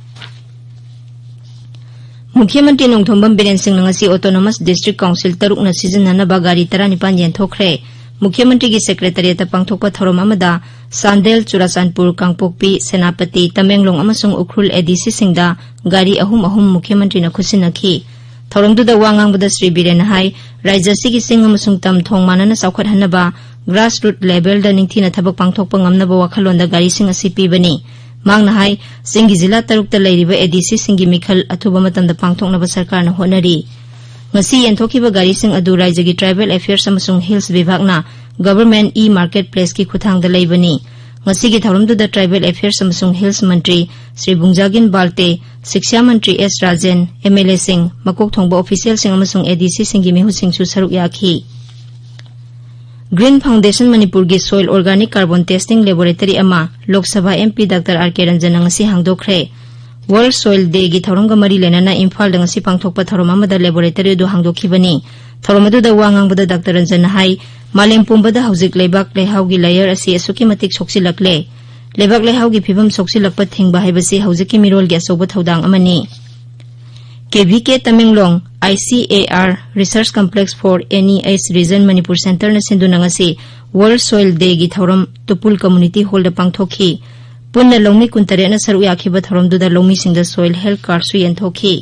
ꯃꯨꯈ꯭ꯌ ꯃꯟꯇ꯭ꯔꯤ ꯅꯣꯡꯊꯣꯝꯕꯝ ꯕꯤꯔꯦꯟ ꯁꯤꯡꯅ ꯉꯁꯤ ꯑꯣꯇꯣꯅꯣꯃꯁ ꯗꯤꯁꯇ꯭ꯔꯤꯛ ꯀꯥꯎꯟꯁꯤꯜ ꯇꯔꯨꯛꯅ ꯁꯤꯖꯤꯟꯅꯅꯕ ꯒꯥꯔꯤ ꯇꯔꯥꯅꯤꯄꯥꯟ ꯌꯦꯟꯊꯣꯛꯈ꯭ꯔꯦ꯫ ꯃꯨꯈ꯭ꯌ ꯃꯟꯇ꯭ꯔꯤꯒꯤ ꯁꯦꯀ꯭ꯔꯦꯇꯔꯤꯌꯦꯠꯇ ꯄꯥꯡꯊꯣꯛꯄ ꯊꯧꯔꯝ ꯑꯃꯗ ꯆꯥꯟꯗꯦꯜ, ꯆꯨꯔꯥꯆꯥꯟꯄꯨꯔ, ꯀꯥꯡꯄꯣꯛꯄꯤ, ꯁꯦꯅꯥꯄꯇꯤ, ꯇꯃꯦꯡꯂꯣꯡ ꯑꯃꯁꯨꯡ ꯎꯈ꯭ꯔꯨꯜ ꯑꯦꯗꯤꯁꯤꯁꯤꯡꯗ ꯒꯥꯔꯤ ꯑꯍꯨꯝ ꯑꯍꯨꯝ ꯃꯨꯈ꯭ꯌ ꯃꯟꯇ꯭ꯔꯤꯅ ꯈꯨꯠꯁꯤꯟꯅꯈꯤ꯫ ꯊꯧꯔꯝꯗꯨꯗ ꯋꯥ ꯉꯥꯡꯕꯗ ꯁ꯭ꯔꯤ ꯕꯤꯔꯦꯟꯅ ꯍꯥꯏ, ꯔꯥꯖ꯭ꯌ ꯑꯁꯤꯒꯤ ꯆꯤꯡ ꯑꯃꯁꯨꯡ ꯇꯝ ꯊꯣꯡ ꯃꯥꯟꯅꯅ ꯆꯥꯎꯈꯠꯍꯟꯅꯕ grassroot levelꯗ ꯅꯤꯡꯊꯤꯅ ꯊꯕꯛ ꯄꯥꯡꯊꯣꯛꯄ ꯉꯝꯅꯕ ꯋꯥꯈꯜꯂꯣꯟꯗ ꯒꯥꯔꯤꯁꯤꯡ ꯑꯁꯤ ꯄꯤꯕꯅꯤ꯫ ꯃꯍꯥꯛꯅ ꯍꯥꯏ, ꯆꯤꯡꯒꯤ ꯖꯤꯂꯥ ꯇꯔꯨꯛꯇ ꯂꯩꯔꯤꯕ ꯑꯦꯗꯤꯁꯤꯁꯤꯡꯒꯤ ꯃꯤꯈꯜ ꯑꯊꯨꯕ ꯃꯇꯝꯗ ꯄꯥꯡꯊꯣꯛꯅꯕ ꯁꯔꯀꯥꯔꯅ ꯍꯣꯠꯅꯔꯤ꯫ ꯉꯁꯤ ꯌꯦꯟꯊꯣꯛꯈꯤꯕ ꯒꯥꯔꯤꯁꯤꯡ ꯑꯗꯨ ꯔꯥꯖ꯭ꯌꯒꯤ ꯇ꯭ꯔꯥꯏꯕꯦꯜ ꯑꯦꯐꯤꯌꯔꯁ ꯑꯃꯁꯨꯡ ꯍꯤꯜꯁ ꯕꯤꯚꯥꯒꯅ Government e-market placeꯀꯤ ꯈꯨꯠꯊꯥꯡꯗ ꯂꯩꯕꯅꯤ꯫ ꯉꯁꯤꯒꯤ ꯊꯧꯔꯝꯗꯨꯗ ꯇ꯭ꯔꯥꯏꯕꯦꯜ ꯑꯦꯐꯤꯌꯔꯁ ꯑꯃꯁꯨꯡ ꯍꯤꯜꯁ ꯃꯟꯇ꯭ꯔꯤ ꯁ꯭ꯔꯤ ꯕꯨꯡꯖꯥꯒꯤꯟ ꯕꯥꯜꯇꯦ, ꯁꯤꯛꯁꯥ ꯃꯟꯇ꯭ꯔꯤ ꯑꯦꯁ ꯔꯥꯖꯦꯟ, ꯑꯦꯝ ꯑꯦꯜ ꯑꯦꯁꯤꯡ, ꯃꯀꯣꯛ ꯊꯣꯡꯕ ꯑꯣꯐꯤꯁꯤꯌꯦꯜꯁꯤꯡ ꯑꯃꯁꯨꯡ ꯑꯦꯗꯤꯁꯤꯁꯤꯡꯒꯤ ꯃꯤꯍꯨꯠꯁꯤꯡꯁꯨ ꯁꯔꯨꯛ ꯌꯥꯈꯤ꯫ Green Foundation ꯃꯅꯤꯄꯨꯔꯒꯤ soil organic carbon testing laboratory ꯑꯃ Lok Sabha M P doctor R ꯀꯦ ꯔꯟꯖꯟꯅ ꯉꯁꯤ ꯍꯥꯡꯗꯣꯛꯈ꯭ꯔꯦ꯫ World Soil Dayꯒꯤ ꯊꯧꯔꯝꯒ ꯃꯔꯤ ꯂꯩꯅꯅ ꯏꯝꯐꯥꯜꯗ ꯉꯁꯤ ꯄꯥꯡꯊꯣꯛꯄ ꯊꯧꯔꯝ ꯑꯃꯗ laboratory ꯑꯗꯨ ꯍꯥꯡꯗꯣꯛꯈꯤꯕꯅꯤ꯫ ꯊꯧꯔꯝ ꯑꯗꯨꯗ ꯋꯥ ꯉꯥꯡꯕꯗ ꯗꯥꯛꯇꯔ ꯔꯟꯖꯟꯅ ꯍꯥꯏ, ꯃꯥꯂꯦꯝ ꯄꯨꯝꯕꯗ ꯍꯧꯖꯤꯛ ꯂꯩꯕꯥꯛ ꯂꯩꯍꯥꯎꯒꯤ ꯂꯦꯌꯔ ꯑꯁꯤ ꯑꯁꯨꯛꯀꯤ ꯃꯇꯤꯛ ꯁꯣꯛꯆꯤꯜꯂꯛꯂꯦ꯫ ꯂꯩꯕꯥꯛ ꯂꯩꯍꯥꯎꯒꯤ ꯐꯤꯕꯝ ꯁꯣꯛꯆꯤꯜꯂꯛꯄ ꯊꯤꯡꯕ ꯍꯥꯏꯕꯁꯤ ꯍꯧꯖꯤꯛꯀꯤ ꯃꯤꯔꯣꯜꯒꯤ ꯑꯆꯧꯕ ꯊꯧꯗꯥꯡ ꯑꯃꯅꯤ꯫ ꯀꯦ V K Tamenglong, I C A R, Research Complex for N E H Region Manipur Centreꯅ ꯁꯤꯟꯗꯨꯅ ꯉꯁꯤ World Soil Dayꯒꯤ ꯊꯧꯔꯝ ꯇꯨꯄꯨꯜ Community Hallꯗ ꯄꯥꯡꯊꯣꯛꯈꯤ꯫ ꯄꯨꯟꯅ ꯂꯧꯃꯤ ꯀꯨꯟꯇꯔꯦꯠꯅ ꯁꯔꯨꯛ ꯌꯥꯈꯤꯕ ꯊꯧꯔꯝꯗꯨꯗ ꯂꯧꯃꯤꯁꯤꯡꯗ soil health cardꯁꯨ ꯌꯦꯟꯊꯣꯛꯈꯤ꯫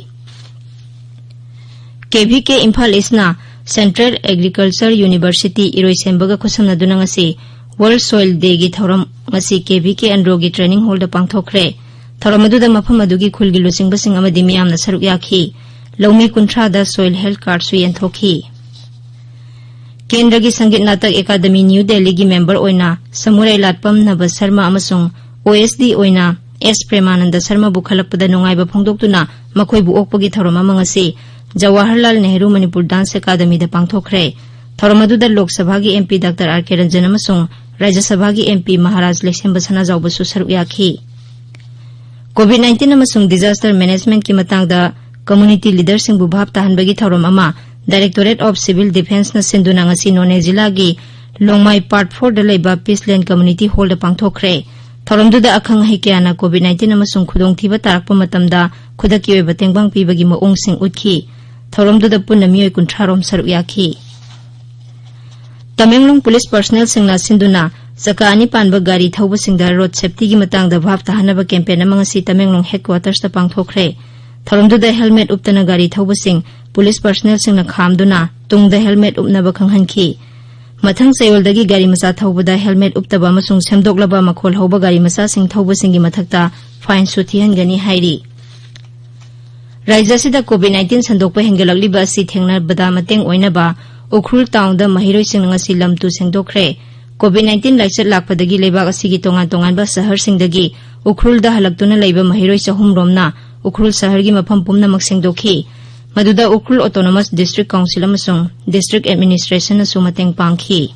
ꯀꯦ ꯚꯤ ꯀꯦ ꯏꯝꯐꯥꯜ ꯏꯁꯅ Central Agriculture University ꯏꯔꯣꯏꯁꯦꯝꯕꯒ ꯈꯨꯠꯁꯝꯅꯗꯨꯅ ꯉꯁꯤ World Soil Dayꯒꯤ ꯊꯧꯔꯝ ꯉꯁꯤ ꯀꯦ ꯚꯤ ꯀꯦ ꯑꯟꯗ꯭ꯔꯣꯒꯤ training hallꯗ ꯄꯥꯡꯊꯣꯛꯈ꯭ꯔꯦ꯫ ꯊꯧꯔꯝ ꯑꯗꯨꯗ ꯃꯐꯝ ꯑꯗꯨꯒꯤ ꯈꯨꯜꯒꯤ ꯂꯨꯆꯤꯡꯕꯁꯤꯡ ꯑꯃꯗꯤ ꯃꯤꯌꯥꯝꯅ ꯁꯔꯨꯛ ꯌꯥꯈꯤ꯫ ꯂꯧꯃꯤ ꯀꯨꯟꯊ꯭ꯔꯥꯗ soil health cardꯁꯨ ꯌꯦꯟꯊꯣꯛꯈꯤ꯫ ꯀꯦꯟꯗ꯭ꯔꯒꯤ ꯁꯪꯒꯤꯠ ꯅꯥꯇꯛ ꯑꯦꯀꯥꯗꯃꯤ ꯅ꯭ꯌꯨ ꯗꯦꯜꯂꯤꯒꯤ member ꯑꯣꯏꯅ ꯁꯃꯨꯔꯥꯏ ꯂꯥꯠꯄꯝ ꯅꯕ ꯁꯔꯃ ꯑꯃꯁꯨꯡ ꯑꯣ ꯑꯦꯁ ꯗꯤ ꯑꯣꯏꯅ ꯑꯦꯁ ꯄ꯭ꯔꯦꯃꯥꯅꯟꯗ ꯁꯔꯃꯕꯨ ꯈꯜꯂꯛꯄꯗ ꯅꯨꯡꯉꯥꯏꯕ ꯐꯣꯡꯗꯣꯛꯇꯨꯅ ꯃꯈꯣꯏꯕꯨ ꯑꯣꯛꯄꯒꯤ ꯊꯧꯔꯝ ꯑꯃ ꯉꯁꯤ ꯖꯋꯥꯍꯔꯂꯥꯜ ꯅꯦꯍꯔꯨ ꯃꯅꯤꯄꯨꯔ ꯗꯥꯟꯁ ꯑꯦꯀꯥꯗꯃꯤꯗ ꯄꯥꯡꯊꯣꯛꯈ꯭ꯔꯦ꯫ ꯊꯧꯔꯝ ꯑꯗꯨꯗ ꯂꯣꯛ ꯁꯚꯥꯒꯤ ꯑꯦꯝ ꯄꯤ ꯗꯥꯛꯇꯔ ꯑꯥꯔ ꯀꯦ ꯔꯟꯖꯟ ꯑꯃꯁꯨꯡ ꯔꯥꯖ꯭ꯌ ꯁꯚꯥꯒꯤ ꯑꯦꯝ ꯄꯤ ꯃꯍꯥꯔꯥꯖ ꯂꯩꯁꯦꯝꯕ ꯁꯅꯥꯖꯥꯎꯕꯁꯨ ꯁꯔꯨꯛ ꯌꯥꯈꯤ꯫ ꯀꯣꯚꯤꯗ ꯅꯥꯏꯟꯇꯤꯟ ꯑꯃꯁꯨꯡ disaster managementꯀꯤ ꯃꯇꯥꯡꯗ community leaderꯁꯤꯡꯕꯨ ꯚꯥꯞ ꯇꯥꯍꯟꯕꯒꯤ ꯊꯧꯔꯝ ꯑꯃ Directorate of Civil Defenceꯅ ꯁꯤꯟꯗꯨꯅ ꯉꯁꯤ ꯅꯣꯅꯦ ꯖꯤꯂꯥꯒꯤ ꯂꯣꯡꯃꯥꯏ Part fourꯗ ꯂꯩꯕ Peaceland Community Hallꯗ ꯄꯥꯡꯊꯣꯛꯈ꯭ꯔꯦ꯫ ꯊꯧꯔꯝꯗꯨꯗ ꯑꯈꯪ ꯑꯍꯩ ꯀꯌꯥꯅ ꯀꯣꯚꯤꯗ ꯅꯥꯏꯟꯇꯤꯟ ꯑꯃꯁꯨꯡ ꯈꯨꯗꯣꯡꯊꯤꯕ ꯇꯥꯔꯛꯄ ꯃꯇꯝꯗ ꯈꯨꯗꯛꯀꯤ ꯑꯣꯏꯕ ꯇꯦꯡꯕꯥꯡ ꯄꯤꯕꯒꯤ ꯃꯑꯣꯡꯁꯤꯡ ꯎꯠꯈꯤ꯫ ꯊꯧꯔꯝꯗꯨꯗ ꯄꯨꯟꯅ ꯃꯤꯑꯣꯏ ꯀꯨꯟꯊ꯭ꯔꯥ ꯔꯣꯝ ꯁꯔꯨꯛ ꯌꯥꯈꯤ꯫ ꯇꯃꯦꯡꯂꯣꯡ ꯄꯨꯂꯤꯁ ꯄꯔꯁꯅꯦꯜꯁꯤꯡꯅ ꯁꯤꯟꯗꯨꯅ ꯆꯀꯥ ꯑꯅꯤ ꯄꯥꯟꯕ ꯒꯥꯔꯤ ꯊꯧꯕꯁꯤꯡꯗ ꯔꯣꯗ ꯁꯦꯐꯇꯤꯒꯤ ꯃꯇꯥꯡꯗ ꯚꯥꯞ ꯇꯥꯍꯟꯅꯕ ꯀꯦꯝꯄꯦꯟ ꯑꯃ ꯉꯁꯤ ꯇꯃꯦꯡꯂꯣꯡ ꯍꯦꯗꯀ꯭ꯋꯥꯇꯔꯁꯇ ꯄꯥꯡꯊꯣꯛꯈ꯭ꯔꯦ꯫ ꯊꯧꯔꯝꯗꯨꯗ ꯍꯦꯜꯃꯦꯠ ꯎꯞꯇꯅ ꯒꯥꯔꯤ ꯊꯧꯕꯁꯤꯡ ꯄꯨꯂꯤꯁ ꯄꯔꯁꯅꯦꯜꯁꯤꯡꯅ ꯈꯥꯝꯗꯨꯅ ꯇꯨꯡꯗ ꯍꯦꯜꯃꯦꯠ ꯎꯞꯅꯕ ꯈꯪꯍꯟꯈꯤ꯫ ꯃꯊꯪ ꯆꯌꯣꯜꯗꯒꯤ ꯒꯥꯔꯤ ꯃꯆꯥ ꯊꯧꯕꯗ ꯍꯦꯜꯃꯦꯠ ꯎꯞꯇꯕ ꯑꯃꯁꯨꯡ ꯁꯦꯝꯗꯣꯛꯂꯕ ꯃꯈꯣꯜ ꯍꯧꯕ ꯒꯥꯔꯤ ꯃꯆꯥꯁꯤꯡ ꯊꯧꯕꯁꯤꯡꯒꯤ ꯃꯊꯛꯇ ꯐꯥꯏꯟꯁꯨ ꯊꯤꯍꯟꯒꯅꯤ ꯍꯥꯏꯔꯤ꯫ ꯔꯥꯖ꯭ꯌ ꯑꯁꯤꯗ ꯀꯣꯚꯤꯗ ꯅꯥꯏꯟꯇꯤꯟ ꯁꯟꯗꯣꯛꯄ ꯍꯦꯟꯒꯠꯂꯛꯂꯤꯕ ꯑꯁꯤ ꯊꯦꯡꯅꯕꯗ ꯃꯇꯦꯡ ꯑꯣꯏꯅꯕ ꯎꯈ꯭ꯔꯨꯜ ꯇꯥꯎꯟꯗ ꯃꯍꯩꯔꯣꯏꯁꯤꯡꯅ ꯉꯁꯤ ꯂꯝ ꯇꯨ ꯁꯦꯡꯗꯣꯛꯈ꯭ꯔꯦ꯫ ꯀꯣꯚꯤꯗ ꯅꯥꯏꯟꯇꯤꯟ ꯂꯥꯏꯆꯠ ꯂꯥꯛꯄꯗꯒꯤ ꯂꯩꯕꯥꯛ ꯑꯁꯤꯒꯤ ꯇꯣꯉꯥꯟ ꯇꯣꯉꯥꯟꯕ ꯁꯍꯔꯁꯤꯡꯗꯒꯤ ꯎꯈ꯭ꯔꯨꯜꯗ ꯍꯜꯂꯛꯇꯨꯅ ꯂꯩꯕ ꯃꯍꯩꯔꯣꯏ ꯆꯍꯨꯝ ꯔꯣꯝꯅ ꯎꯈ꯭ꯔꯨꯜ ꯁꯍꯔꯒꯤ ꯃꯐꯝ ꯄꯨꯝꯅꯃꯛ ꯁꯦꯡꯗꯣꯛꯈꯤ꯫ ꯃꯗꯨꯗ ꯎꯈ꯭ꯔꯨꯜ Autonomous District Council ꯑꯃꯁꯨꯡ District Administrationꯅꯁꯨ ꯃꯇꯦꯡ ꯄꯥꯡꯈꯤ꯫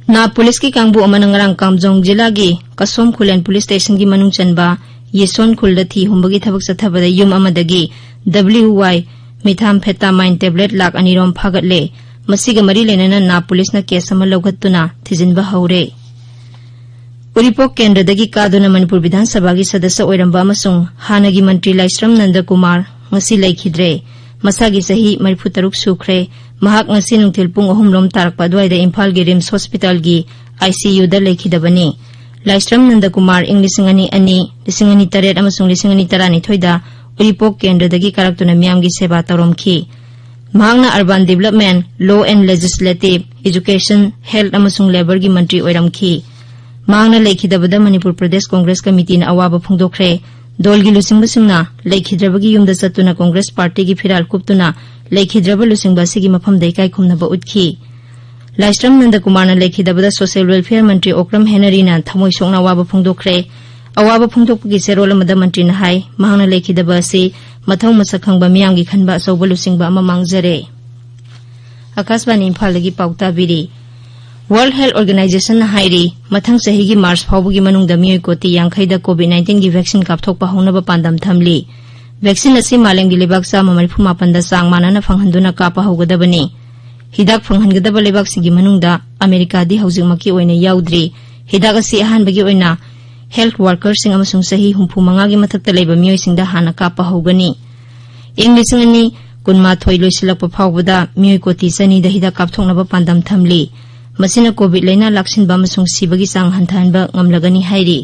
ꯅꯥ ꯄꯨꯂꯤꯁꯀꯤ ꯀꯥꯡꯕꯨ ꯑꯃꯅ ꯉꯔꯥꯡ ꯀꯥꯝꯖꯣꯡ ꯖꯤꯂꯥꯒꯤ ꯀꯁꯣꯝ ꯈꯨꯂꯦꯟ ꯄꯨꯂꯤꯁ ꯁ꯭ꯇꯦꯁꯟꯒꯤ ꯃꯅꯨꯡ ꯆꯟꯕ ꯌꯦꯁꯣꯟ ꯈꯨꯜꯗ ꯊꯤ ꯍꯨꯝꯕꯒꯤ ꯊꯕꯛ ꯆꯠꯊꯕꯗ ꯌꯨꯝ ꯑꯃꯗꯒꯤ W Y methamphetamine tablet lakh ꯑꯅꯤꯔꯣꯝ ꯐꯥꯒꯠꯂꯦ꯫ ꯃꯁꯤꯒ ꯃꯔꯤ ꯂꯩꯅꯅ ꯅꯥꯞ ꯄꯨꯂꯤꯁꯅ ꯀꯦꯁ ꯑꯃ ꯂꯧꯈꯠꯇꯨꯅ ꯊꯤꯖꯤꯟꯕ ꯍꯧꯔꯦ꯫ ꯎꯔꯤꯄꯣꯛ ꯀꯦꯟꯗ꯭ꯔꯗꯒꯤ ꯀꯥꯗꯨꯅ ꯃꯅꯤꯄꯨꯔ ꯕꯤꯙꯥꯟ ꯁꯚꯥꯒꯤ ꯁꯗꯁ꯭ꯌ ꯑꯣꯏꯔꯝꯕ ꯑꯃꯁꯨꯡ ꯍꯥꯟꯅꯒꯤ ꯃꯟꯇ꯭ꯔꯤ ꯂꯥꯏꯁ꯭ꯔꯝ ꯅꯟꯗ ꯀꯨꯃꯥꯔ ꯉꯁꯤ ꯂꯩꯈꯤꯗ꯭ꯔꯦ꯫ ꯃꯁꯥꯒꯤ ꯆꯍꯤ ꯃꯔꯤꯐꯨ ꯇꯔꯨꯛ ꯁꯨꯈ꯭ꯔꯦ꯫ ꯃꯍꯥꯛ ꯉꯁꯤ ꯅꯨꯡꯊꯤꯜ ꯄꯨꯡ ꯑꯍꯨꯝ ꯂꯣꯝ ꯇꯥꯔꯛꯄ ꯑꯗꯨꯋꯥꯏꯗ ꯏꯝꯐꯥꯜꯒꯤ ꯔꯤꯝꯁ ꯍꯣꯁꯄꯤꯇꯥꯜꯒꯤ ꯑꯥꯏ ꯁꯤ ꯌꯨꯗ ꯂꯩꯈꯤꯗꯕꯅꯤ꯫ ꯂꯥꯏꯁ꯭ꯔꯝ ꯅꯟꯗ ꯀꯨꯃꯥꯔ ꯏꯪ ꯂꯤꯁꯤꯡ ꯑꯅꯤ ꯑꯅꯤ, ꯂꯤꯁꯤꯡ ꯑꯅꯤ ꯇꯔꯦꯠ ꯑꯃꯁꯨꯡ ꯂꯤꯁꯤꯡ ꯑꯅꯤ ꯇꯔꯥꯅꯤꯊꯣꯏꯗ ꯎꯔꯤꯄꯣꯛ ꯀꯦꯟꯗ꯭ꯔꯗꯒꯤ ꯀꯥꯔꯛꯇꯨꯅ ꯃꯤꯌꯥꯝꯒꯤ ꯁꯦꯕꯥ ꯇꯧꯔꯝꯈꯤ꯫ ꯃꯍꯥꯛꯅ Urban Development, Law and Legislative, Education, Health ꯑꯃꯁꯨꯡ Labourꯒꯤ ꯃꯟꯇ꯭ꯔꯤ ꯑꯣꯏꯔꯝꯈꯤ꯫ ꯃꯍꯥꯛꯅ ꯂꯩꯈꯤꯗꯕꯗ ꯃꯅꯤꯄꯨꯔ ꯄ꯭ꯔꯗꯦꯁ ꯀꯣꯡꯒ꯭ꯔꯦꯁ ꯀꯃꯤꯇꯤꯅ ꯑꯋꯥꯕ ꯐꯣꯡꯗꯣꯛꯈ꯭ꯔꯦ꯫ ꯗꯣꯜꯒꯤ ꯂꯨꯆꯤꯡꯕꯁꯤꯡꯅ ꯂꯩꯈꯤꯗ꯭ꯔꯕꯒꯤ ꯌꯨꯝꯗ ꯆꯠꯇꯨꯅ ꯀꯣꯡꯒ꯭ꯔꯦꯁ ꯄꯥꯔꯇꯤꯒꯤ ꯐꯤꯔꯥꯜ ꯀꯨꯞꯇꯨꯅ ꯂꯩꯈꯤꯗ꯭ꯔꯕ ꯂꯨꯆꯤꯡꯕ ꯑꯁꯤꯒꯤ ꯃꯐꯝꯗ ꯏꯀꯥꯏ ꯈꯨꯝꯅꯕ ꯎꯠꯈꯤ꯫ ꯂꯥꯏꯁ꯭ꯔꯝ ꯅꯟꯗ ꯀꯨꯃꯥꯔꯅ ꯂꯩꯈꯤꯗꯕꯗ ꯁꯣꯁꯤꯌꯦꯜ ꯋꯦꯜꯐꯤꯌꯔ ꯃꯟꯇ꯭ꯔꯤ ꯑꯣꯀ꯭ꯔꯝ ꯍꯦꯅꯔꯤꯅ ꯊꯃꯣꯏ ꯁꯣꯛꯅ ꯑꯋꯥꯕ ꯐꯣꯡꯗꯣꯛꯈ꯭ꯔꯦ꯫ ꯑꯋꯥꯕ ꯐꯣꯡꯗꯣꯛꯄꯒꯤ ꯆꯦꯔꯣꯜ ꯑꯃꯗ ꯃꯟꯇ꯭ꯔꯤꯅ ꯍꯥꯏ, ꯃꯍꯥꯛꯅ ꯂꯩꯈꯤꯗꯕ ꯑꯁꯤ ꯃꯊꯧ ꯃꯁꯛ ꯈꯪꯕ ꯃꯤꯌꯥꯝꯒꯤ ꯈꯟꯕ ꯑꯆꯧꯕ ꯂꯨꯆꯤꯡꯕ ꯑꯃ ꯃꯥꯡꯖꯔꯦ꯫ ꯑꯀꯥꯁꯕꯥꯅꯤ ꯏꯝꯐꯥꯜꯗꯒꯤ ꯄꯥꯎ ꯇꯥꯕꯤꯔꯤ꯫ World Health Organizationꯅ ꯍꯥꯏꯔꯤ, ꯃꯊꯪ ꯆꯍꯤꯒꯤ ꯃꯥꯔꯆ ꯐꯥꯎꯕꯒꯤ ꯃꯅꯨꯡꯗ ꯃꯤꯑꯣꯏ ꯀꯣꯇꯤ ꯌꯥꯡꯈꯩꯗ COVID nineteenꯒꯤ vaccine ꯀꯥꯞꯊꯣꯛꯄ ꯍꯧꯅꯕ ꯄꯥꯟꯗꯝ ꯊꯝꯂꯤ꯫ Vaccine ꯑꯁꯤ ꯃꯥꯂꯦꯝꯒꯤ ꯂꯩꯕꯥꯛ ꯆꯥꯝꯃ ꯃꯔꯤꯐꯨ ꯃꯥꯄꯟꯗ ꯆꯥꯡ ꯃꯥꯟꯅꯅ ꯐꯪꯍꯟꯗꯨꯅ ꯀꯥꯞꯄ ꯍꯧꯒꯗꯕꯅꯤ꯫ ꯍꯤꯗꯥꯛ ꯐꯪꯍꯟꯒꯗꯕ ꯂꯩꯕꯥꯛꯁꯤꯡꯒꯤ ꯃꯅꯨꯡꯗ ꯑꯃꯦꯔꯤꯀꯥꯗꯤ ꯍꯧꯖꯤꯛꯃꯛꯀꯤ ꯑꯣꯏꯅ ꯌꯥꯎꯗ꯭ꯔꯤ꯫ ꯍꯤꯗꯥꯛ ꯑꯁꯤ ꯑꯍꯥꯟꯕꯒꯤ ꯑꯣꯏꯅ health workerꯁꯤꯡ ꯑꯃꯁꯨꯡ ꯆꯍꯤ ꯍꯨꯝꯐꯨ ꯃꯉꯥꯒꯤ ꯃꯊꯛꯇ ꯂꯩꯕ ꯃꯤꯑꯣꯏꯁꯤꯡꯗ ꯍꯥꯟꯅ ꯀꯥꯞꯄ ꯍꯧꯒꯅꯤ꯫ ꯏꯪ ꯂꯤꯁꯤꯡ ꯑꯅꯤ ꯀꯨꯟꯃꯥꯊꯣꯏ ꯂꯣꯏꯁꯤꯜꯂꯛꯄ ꯐꯥꯎꯕꯗ ꯃꯤꯑꯣꯏ ꯀꯣꯇꯤ ꯆꯅꯤꯗ ꯍꯤꯗꯥꯛ ꯀꯥꯞꯊꯣꯛꯅꯕ ꯄꯥꯟꯗꯝ ꯊꯝꯂꯤ꯫ ꯃꯁꯤꯅ COVID ꯂꯥꯏꯅꯥ ꯂꯥꯛꯁꯤꯟꯕ ꯑꯃꯁꯨꯡ ꯁꯤꯕꯒꯤ ꯆꯥꯡ ꯍꯟꯊꯍꯟꯕ ꯉꯝꯂꯒꯅꯤ ꯍꯥꯏꯔꯤ꯫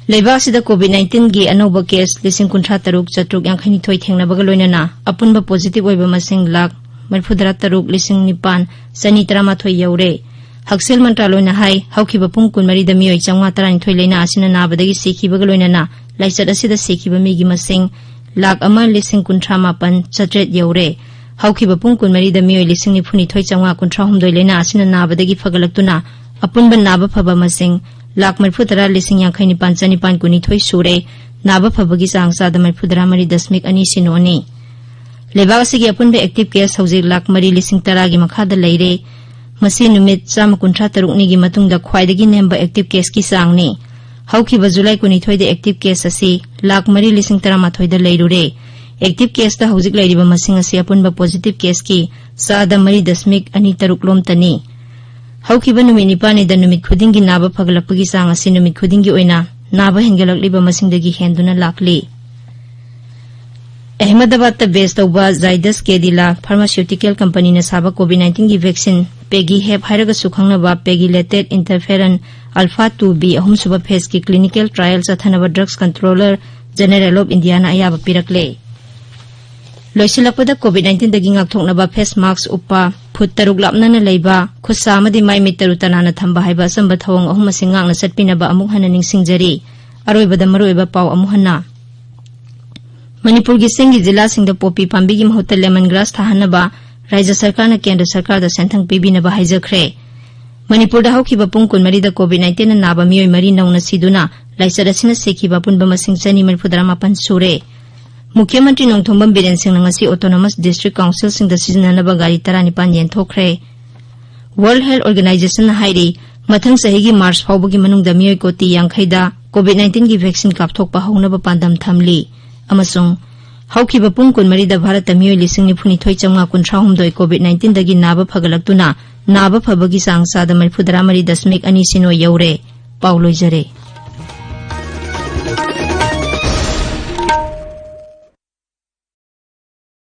ꯂꯩꯕꯥꯛ ꯑꯁꯤꯗ COVID nineteenꯒꯤ ꯑꯅꯧꯕ ꯀꯦꯁ ꯂꯤꯁꯤꯡ ꯀꯨꯟꯊ꯭ꯔꯥ ꯇꯔꯨꯛ ꯆꯥꯇ꯭ꯔꯨꯛ ꯌꯥꯡꯈꯩꯅꯤꯊꯣꯏ ꯊꯦꯡꯅꯕꯒ ꯂꯣꯏꯅꯅ ꯑꯄꯨꯟꯕ positive ꯑꯣꯏꯕ ꯃꯁꯤꯡ ꯂꯥꯈ ꯃꯔꯤꯐꯨꯇꯔꯥ ꯇꯔꯨꯛ ꯂꯤꯁꯤꯡ ꯅꯤꯄꯥꯟ ꯆꯅꯤ ꯇꯔꯥꯃꯥꯊꯣꯏ ꯌꯧꯔꯦ꯫ ꯍꯛꯁꯦꯜ ꯃꯟꯇ꯭ꯔꯥꯂꯣꯏꯅ ꯍꯥꯏ, ꯍꯧꯈꯤꯕ ꯄꯨꯡ ꯀꯨꯟꯃꯔꯤꯗ ꯃꯤꯑꯣꯏ ꯆꯥꯝꯃꯉꯥ ꯇꯔꯥꯅꯤꯊꯣꯏ ꯂꯥꯏꯅꯥ ꯑꯁꯤꯅ ꯅꯥꯕꯗꯒꯤ ꯁꯤꯈꯤꯕꯒ ꯂꯣꯏꯅꯅ ꯂꯥꯏꯆꯠ ꯑꯁꯤꯗ ꯁꯤꯈꯤꯕ ꯃꯤꯒꯤ ꯃꯁꯤꯡ ꯂꯥꯈ ꯑꯃ ꯂꯤꯁꯤꯡ ꯀꯨꯟꯊ꯭ꯔꯥ ꯃꯥꯄꯟ ꯆꯥꯇ꯭ꯔꯦꯠ ꯌꯧꯔꯦ꯫ ꯍꯧꯈꯤꯕ ꯄꯨꯡ ꯀꯨꯟꯃꯔꯤꯗ ꯃꯤꯑꯣꯏ ꯂꯤꯁꯤꯡ ꯅꯤꯐꯨꯅꯤꯊꯣꯏ ꯆꯥꯝꯃꯉꯥ ꯀꯨꯟꯊ꯭ꯔꯥ ꯍꯨꯝꯗꯣꯏ ꯂꯥꯏꯅꯥ ꯑꯁꯤꯅ ꯅꯥꯕꯗꯒꯤ ꯐꯒꯠꯂꯛꯇꯨꯅ ꯑꯄꯨꯟꯕ ꯅꯥꯕ ꯐꯕ ꯃꯁꯤꯡ ꯂꯥꯈ ꯃꯔꯤꯐꯨꯇꯔꯥ ꯂꯤꯁꯤꯡ ꯌꯥꯡꯈꯩ ꯅꯤꯄꯥꯟ ꯆꯅꯤꯄꯥꯟ ꯀꯨꯟꯅꯤꯊꯣꯏ ꯁꯨꯔꯦ꯫ ꯅꯥꯕ ꯐꯕꯒꯤ ꯆꯥꯡ ꯆꯥꯗ ꯃꯔꯤꯐꯨꯇꯔꯥ ꯃꯔꯤ ꯗꯁꯃꯤꯛ ꯑꯅꯤ ꯁꯤꯅꯣꯅꯤ꯫ ꯂꯩꯕꯥꯛ ꯑꯁꯤꯒꯤ ꯑꯄꯨꯟꯕ active case ꯍꯧꯖꯤꯛ ꯂꯥꯈ ꯃꯔꯤ ꯂꯤꯁꯤꯡ ꯇꯔꯥꯒꯤ ꯃꯈꯥꯗ ꯂꯩꯔꯦ꯫ ꯃꯁꯤ ꯅꯨꯃꯤꯠ ꯆꯥꯝꯃ ꯀꯨꯟꯊ꯭ꯔꯥ ꯇꯔꯨꯛꯅꯤꯒꯤ ꯃꯇꯨꯡꯗ ꯈ꯭ꯋꯥꯏꯗꯒꯤ ꯅꯦꯝꯕ active caseꯀꯤ ꯆꯥꯡꯅꯤ꯫ ꯍꯧꯈꯤꯕ ꯖꯨꯂꯥꯏ ꯀꯨꯟꯅꯤꯊꯣꯏꯗ active case ꯑꯁꯤ ꯂꯥꯈ ꯃꯔꯤ ꯂꯤꯁꯤꯡ ꯇꯔꯥꯃꯥꯊꯣꯏꯗ ꯂꯩꯔꯨꯔꯦ꯫ ꯑꯦꯛꯇꯤꯚ ꯀꯦꯁꯇ ꯍꯧꯖꯤꯛ ꯂꯩꯔꯤꯕ ꯃꯁꯤꯡ ꯑꯁꯤ ꯑꯄꯨꯟꯕ ꯄꯣꯖꯤꯇꯤꯚ ꯀꯦꯁꯀꯤ ꯆꯥꯗ ꯃꯔꯤ ꯗꯁꯃꯤꯛ ꯑꯅꯤ ꯇꯔꯨꯛ ꯂꯣꯝꯇꯅꯤ꯫ ꯍꯧꯈꯤꯕ ꯅꯨꯃꯤꯠ ꯅꯤꯄꯥꯜꯅꯤꯗ ꯅꯨꯃꯤꯠ ꯈꯨꯗꯤꯡꯒꯤ ꯅꯥꯕ ꯐꯒꯠꯂꯛꯄꯒꯤ ꯆꯥꯡ ꯑꯁꯤ ꯅꯨꯃꯤꯠ ꯈꯨꯗꯤꯡꯒꯤ ꯑꯣꯏꯅ ꯅꯥꯕ ꯍꯦꯟꯒꯠꯂꯛꯂꯤꯕ ꯃꯁꯤꯡꯗꯒꯤ ꯍꯦꯟꯗꯨꯅ ꯂꯥꯛꯂꯤ꯫ ꯑꯍꯃꯗꯥꯕꯥꯗꯇ ꯕꯦꯖ ꯇꯧꯕ ꯖꯥꯏꯗꯁ ꯀꯦꯗꯤꯂꯥ ꯐꯥꯔꯃꯥꯁ꯭ꯌꯨꯇꯤꯀꯦꯜ ꯀꯝꯄꯅꯤꯅ ꯁꯥꯕ ꯀꯣꯚꯤꯗ ꯅꯥꯏꯟꯇꯤꯟꯒꯤ ꯚꯦꯛꯁꯤꯟ ꯄꯦꯒꯤ ꯍꯦꯞ ꯍꯥꯏꯔꯒꯁꯨ ꯈꯪꯅꯕ ꯄꯦꯒꯤꯂꯦꯇꯦꯠ ꯏꯟꯇꯔꯐꯦꯔꯟ ꯑꯜꯐꯥ ꯇꯨ ꯕꯤ ꯑꯍꯨꯝꯁꯨꯕ ꯐꯦꯖꯀꯤ ꯀ꯭ꯂꯤꯅꯤꯀꯦꯜ ꯇ꯭ꯔꯥꯏꯌꯦꯜ ꯆꯠꯊꯅꯕ ꯗ꯭ꯔꯒꯁ ꯀꯟꯇ꯭ꯔꯣꯂꯔ ꯖꯦꯅꯦꯔꯦꯜ ꯑꯣꯐ ꯏꯟꯗꯤꯌꯥꯅ ꯑꯌꯥꯕ ꯄꯤꯔꯛꯂꯦ꯫ ꯂꯣꯏꯁꯤꯜꯂꯛꯄꯗ ꯀꯣꯚꯤꯗ ꯅꯥꯏꯟꯇꯤꯟꯗꯒꯤ ꯉꯥꯛꯊꯣꯛꯅꯕ ꯐꯦꯁ ꯃꯥꯛꯁ ꯎꯞꯄ, ꯐꯨꯠ ꯇꯔꯨꯛ ꯂꯥꯞꯅꯅ ꯂꯩꯕ, ꯈꯨꯠ ꯁꯥ ꯑꯃꯗꯤ ꯃꯥꯏ ꯃꯤꯠ ꯇꯔꯨ ꯇꯅꯥꯟꯅ ꯊꯝꯕ ꯍꯥꯏꯕ ꯑꯆꯝꯕ ꯊꯧꯑꯣꯡ ꯑꯍꯨꯝ ꯑꯁꯤ ꯉꯥꯛꯅ ꯆꯠꯄꯤꯅꯕ ꯑꯃꯨꯛ ꯍꯟꯅ ꯅꯤꯡꯁꯤꯡꯖꯔꯤ꯫ ꯑꯔꯣꯏꯕꯗ ꯃꯔꯨꯑꯣꯏꯕ ꯄꯥꯎ ꯑꯃꯨꯛ ꯍꯟꯅ꯫ ꯃꯅꯤꯄꯨꯔꯒꯤ ꯆꯤꯡꯒꯤ ꯖꯤꯂꯥꯁꯤꯡꯗ ꯄꯣꯄꯤ ꯄꯥꯝꯕꯤꯒꯤ ꯃꯍꯨꯠꯇ ꯂꯦꯃꯟ ꯒ꯭ꯔꯥꯁ ꯊꯥꯍꯟꯅꯕ ꯔꯥꯖ꯭ꯌ ꯁꯔꯀꯥꯔꯅ ꯀꯦꯟꯗ꯭ꯔ ꯁꯔꯀꯥꯔꯗ ꯁꯦꯟꯊꯪ ꯄꯤꯕꯤꯅꯕ ꯍꯥꯏꯖꯈ꯭ꯔꯦ꯫ ꯃꯅꯤꯄꯨꯔꯗ ꯍꯧꯈꯤꯕ ꯄꯨꯡ ꯀꯨꯟꯃꯔꯤꯗ ꯀꯣꯚꯤꯗ ꯅꯥꯏꯟꯇꯤꯟꯅ ꯅꯥꯕ ꯃꯤꯑꯣꯏ ꯃꯔꯤ ꯅꯧꯅ ꯁꯤꯗꯨꯅ ꯂꯥꯏꯆꯠ ꯑꯁꯤꯅ ꯁꯤꯈꯤꯕ ꯑꯄꯨꯟꯕ ꯃꯁꯤꯡ ꯆꯅꯤ ꯃꯔꯤꯐꯨꯇꯔꯥ ꯃꯥꯄꯟ ꯁꯨꯔꯦ꯫ ꯃꯨꯈ꯭ꯌ ꯃꯟꯇ꯭ꯔꯤ ꯅꯣꯡꯊꯣꯝꯕꯝ ꯕꯤꯔꯦꯟ ꯁꯤꯡꯅ ꯉꯁꯤ ꯑꯣꯇꯣꯅꯣꯃꯁ ꯗꯤꯁꯇ꯭ꯔꯤꯛ ꯀꯥꯎꯟꯁꯤꯜꯁꯤꯡꯗ ꯁꯤꯖꯤꯟꯅꯅꯕ ꯒꯥꯔꯤ ꯇꯔꯥꯅꯤꯄꯥꯟ ꯌꯦꯟꯊꯣꯛꯈ꯭ꯔꯦ꯫ ꯋꯥꯔꯜꯗ ꯍꯦꯜꯊ ꯑꯣꯔꯒꯅꯥꯏꯖꯦꯁꯟꯅ ꯍꯥꯏꯔꯤ, ꯃꯊꯪ ꯆꯍꯤꯒꯤ ꯃꯥꯔꯆ ꯐꯥꯎꯕꯒꯤ ꯃꯅꯨꯡꯗ ꯃꯤꯑꯣꯏ ꯀꯣꯇꯤ ꯌꯥꯡꯈꯩꯗ ꯀꯣꯚꯤꯗ ꯅꯥꯏꯟꯇꯤꯟꯒꯤ ꯚꯦꯛꯁꯤꯟ ꯀꯥꯞꯊꯣꯛꯄ ꯍꯧꯅꯕ ꯄꯥꯟꯗꯝ ꯊꯝꯂꯤ꯫ ꯑꯃꯁꯨꯡ ꯍꯧꯈꯤꯕ ꯄꯨꯡ ꯀꯨꯟꯃꯔꯤꯗ ꯚꯥꯔꯠꯇ ꯃꯤꯑꯣꯏ ꯂꯤꯁꯤꯡ ꯅꯤꯐꯨꯅꯤꯊꯣꯏ ꯆꯥꯝꯃꯉꯥ ꯀꯨꯟꯊ꯭ꯔꯥꯍꯨꯝꯗꯣꯏ ꯀꯣꯚꯤꯗ ꯅꯥꯏꯟꯇꯤꯟꯗꯒꯤ ꯅꯥꯕ ꯐꯒꯠꯂꯛꯇꯨꯅ ꯅꯥꯕ ꯐꯕꯒꯤ ꯆꯥꯡ ꯆꯥꯗ ꯃꯔꯤꯐꯨꯇꯔꯥ ꯃꯔꯤ ꯗꯁꯃꯤꯛ ꯑꯅꯤ ꯁꯤꯅꯣ ꯌꯧꯔꯦ꯫ ꯄꯥꯎ ꯂꯣꯏꯖꯔꯦ꯫